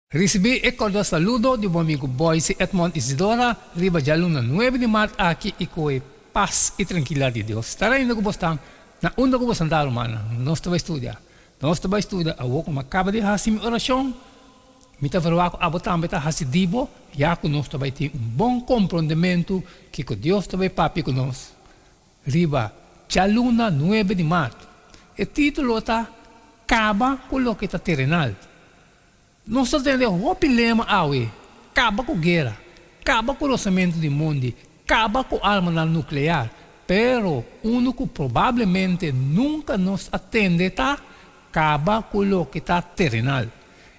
Risibí e kordial saludo di bo amigu Boyce Edmond Isidora riba djaluna nuebe di mart aki i ku e pas i trankilidat di Dios ta reina ku bo stan na unda ku bo santa rumannan. Nos ta bai studia. Nos ta bai studia awor ku mi a kaba di hasi mi orashon. Mi ta verwagt ku abo tambe ta hasi di bo ya ku nos ta bai tin un bon komprondementu kiko Dios ta bai papia ku nos riba djaluna nuebe di mart. E título ta Kaba ku loke ta terenal. Nos ta tende hopi lema awe, Kaba ku guera, kaba ku rosamentu di mondi, kaba ku armanan nuklear, pero unu ku probablemente nunka nos a tende ta, Kaba ku loke ta terenal.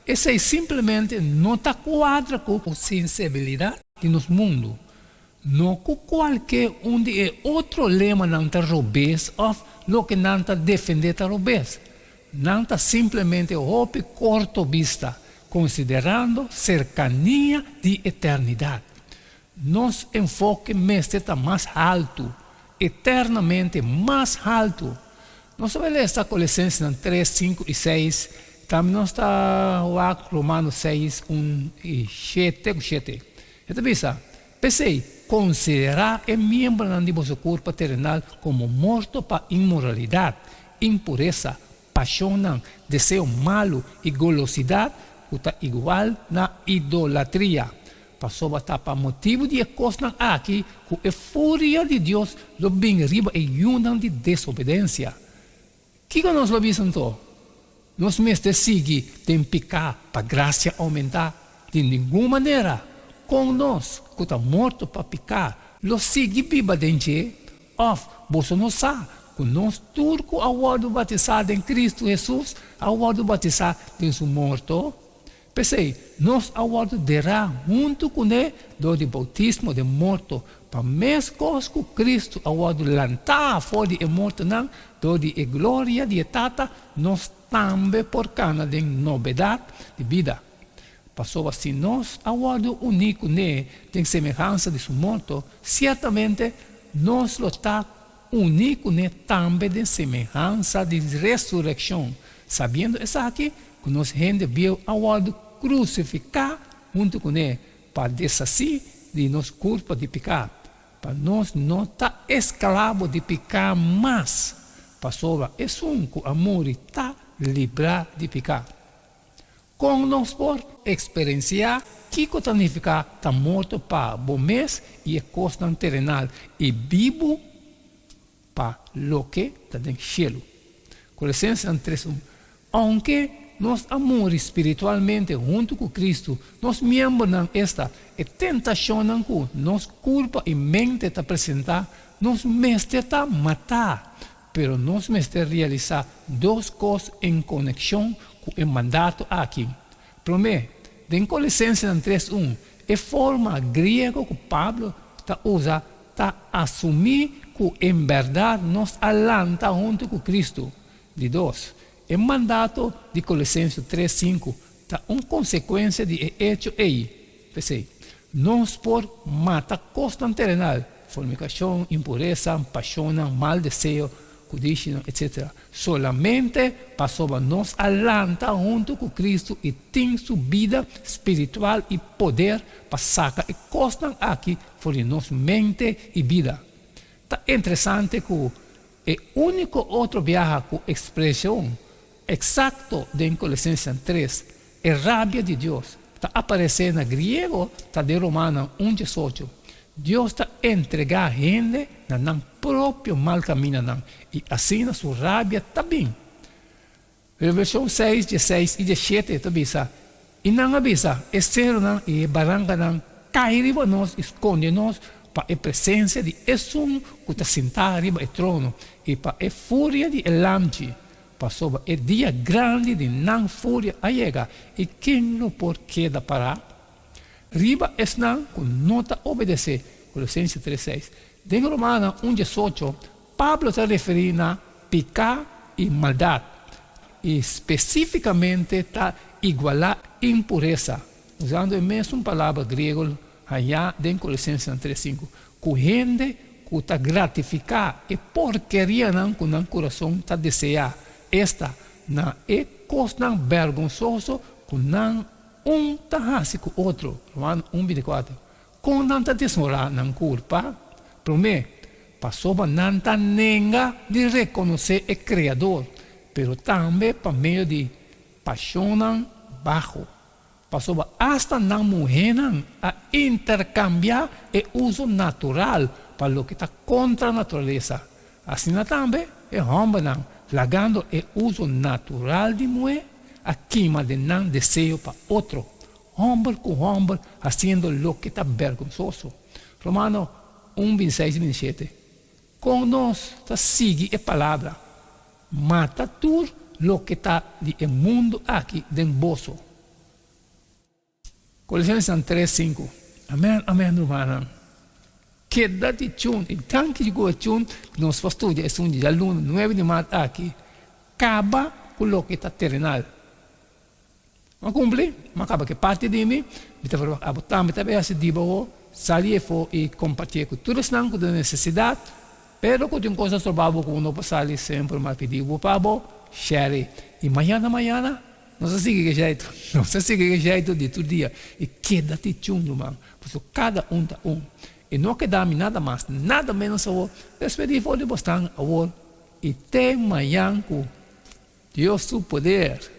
Esei simplemente no ta kuadra ku sensibilidat di nos mundu. No ku kualke un di e otro lemanan ta robes òf loke nan ta defendé ta robes. Nan ta simplemente hopi korto bista, konsiderando serkania di eternidat. Nos enfoke mester ta mas haltu, eternamente mas haltu. Nos ta bai lesa Kolosensenan tres, sinku i seis, tambe nos ta wak Romano seis, un i shete ku shete. E ta bisa, P'esei, konsiderá e miembronan di boso kurpa terenal komo morto pa inmoralidat, impuresa, pashonnan, deseo malu i golosidat ku ta igual na idolatria. Pasobra ta pa motibu di e kosnan aki ku e furia di Dios lo bin riba e yunan di desobedensia. Kiko nos lo bisa anto? Nos mester sigui den piká pa grasia oumentá? Di ningun manera! Kon nos, ku ta morto pa piká, lo sigui biba den dje? Òf boso no sa ku nos tur ku a wòrdu batisá den Kristu Hesus a wòrdu batisá den su morto? P'esei, nos a wòrdu derá huntu kuné dor di boutismo den morto, pa meskos ku Kristu a wòrdu lantá for di e mortonan dor di e gloria di e Tata, nos tambe por kana den nobedat di bida. Pasobra si nos a wòrdu uní kuné den semehansa di su morto, siertamente nos lo ta uní kuné tambe den semehansa di resurekshon, sabiendo esaki, ku nos hende bieu a wòrdu krusifiká huntu kuné pa deshasí di nos kurpa di piká, pa nos no ta esklabo di piká mas, pasobra esun ku a muri ta librá di piká. Kon nos por eksperensiá kiko ta nifiká ta morto pa bo mes i e kosnan terenal i bibu pa loke ta den shelu? Kolosensenan tres un, Ounke nos a muri spiritualmente huntu ku Kristu, nos miembronan, esta, e tentashonnan ku nos kurpa i mente ta presentá, nos mester ta matá. Pero nos mester realisá dos kos en konekshon ku e mandato aki. Promé, den Kolosensenan tres un, e forma griego ku Pablo ta usa ta asumí ku en bèrdat nos a lanta huntu ku Kristu. Di dos, e mandato di Kolosense tres sinku ta un konsekuensia di e echo ei. P'esei, nos por mata kosnan terenal, fornikashon, impuresa, pashonnan, mal deseo, kudishinan, etsetera, solamente pasobra nos a lanta huntu ku Kristu i tin su bida spiritual i poder pa saka e kosnan aki for di nos mente i bida. Ta interesante ku e úniko otro biaha ku ekspreshon eksakto den Kolosensenan tres, e rabia di Dios, ta aparesé na griego ta den Romanan un diesocho. Dios ta entregá hende na nan propio mal kamindanan i asina su rabia ta bin. Revelashon seis, dieseis i diesshete ta bisa, I nan a bisa e serunan i e barankanan, Kai riba nos i skonde nos pa e presensia di Esun ku ta sintá riba e trono i pa e furia di e Lamchi, pasobra e dia grandi di nan furia a yega, i ken lo por keda pará? Riba esnan ku no ta obedesé, Kolosense tres seis. Den Romanonan un diesocho, Pablo ta referí na piká i maldat, i spesífikamente ta igualá impuresa, usando e mesun palabra griego hañá den Kolosensenan tres sinku, ku hende ku ta gratifiká e porkerianan ku nan kurason ta deseá, esta, na e kosnan bèrgonsoso ku nan. un ta hasi ku otro, Romano un bintikuater, kon nan ta deshonrá nan kurpa? Promé, pasobra nan ta nenga di rekonosé e Kreador, pero tambe pa medio di pashonnan baho. Pasobra asta nan muhénan a interkambiá e uso natural pa loke ta kontra naturalesa. Asina tambe e hòmbernan, lagando e uso natural di muhé, a kima den nan deseo pa otro, hòmber ku hòmber hasiendo loke ta bergonsoso. Romano un bintiseis i bintishete, Kon nos ta sigui e palabra, Mata tur loke ta di e mundu aki den boso? Colosensenan tres sinku. Amen amen rumannan. Keda di chun i danki di ku e chun nos por studia esun di djaluna nuebe di mart aki kaba ku loke ta terenal. M'a kumpli, m'a kaba ku e parti di mi, mi ta verwagt abo tambe ta bay hasi di bo sali efo i kompartié ku tur esnan ku ta den nesesidat, pero ku tin kos a stroba bo ku bo no por sali semper m'a pidi bo pa bo share i mañana mañana Nos a sigui ke jeitu, nos a sigui ke jeitu di tur dia i keda ti chun ruman, pasobra kada un ta un. I no keda mi nada mas, nada menos awor, despedí for di bosnan awor i te mañan ku Dios su poder.